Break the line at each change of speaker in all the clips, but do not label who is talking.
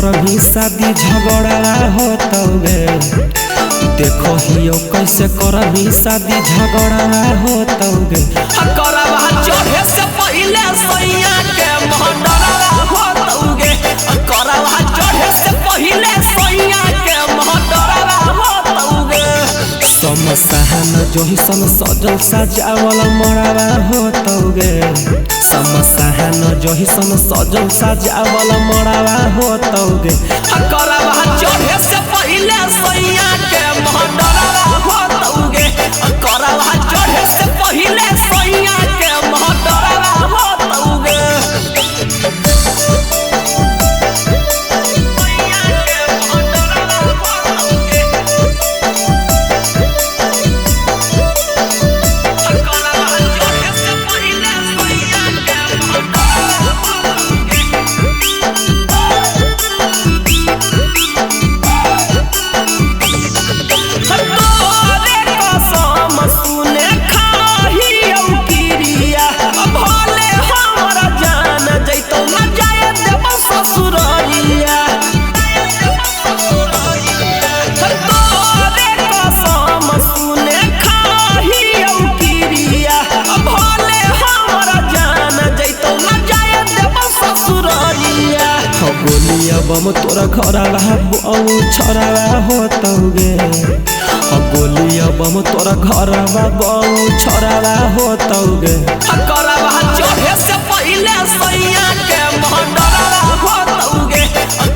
करही शादी झगड़ा होतौगे। देखो हियो कैसे करही शादी झगड़ा होतौगे।
करवा चढ़े से पहले सैया के महडरवा होतौगे। करवा चढ़े से पहले सैया के महडरवा होतौगे।
समसहन जोहिसन सजल सजावल मड़वा होतौगे। समसहन जोहिसन सजल सजावल मड़वा होतौगे।
करवा चढ़े से पहले सैया के महडरवा होतौगे। करवा चढ़े से पहले सैया के महडरवा होतौगे।
गोलिया बम तोरा घरवा बऊ छड़वा होतौगे। गोलिया बम तोरा घरवा बऊ छड़वा होतौगे।
करवा चढ़े से पहले सैया के महडरवा होतौगे।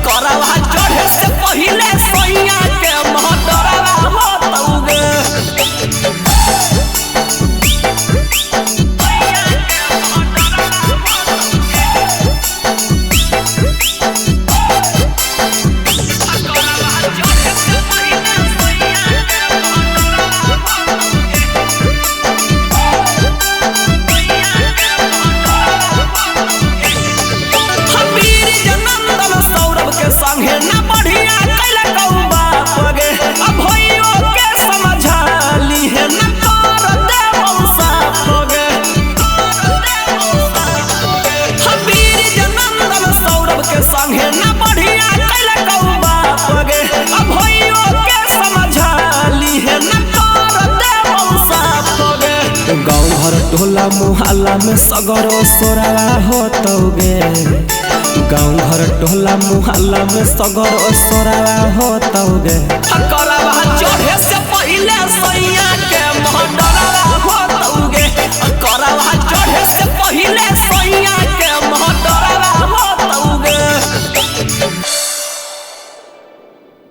करवा चढ़े से पहले सैया के महडरवा होतौगे।
गाँव घर टोला मुहल्ला में सगरो सोरावा होतौगे। गाँव घर टोला मुहल्ला में सगरो सोरावा होतौगे।
करवा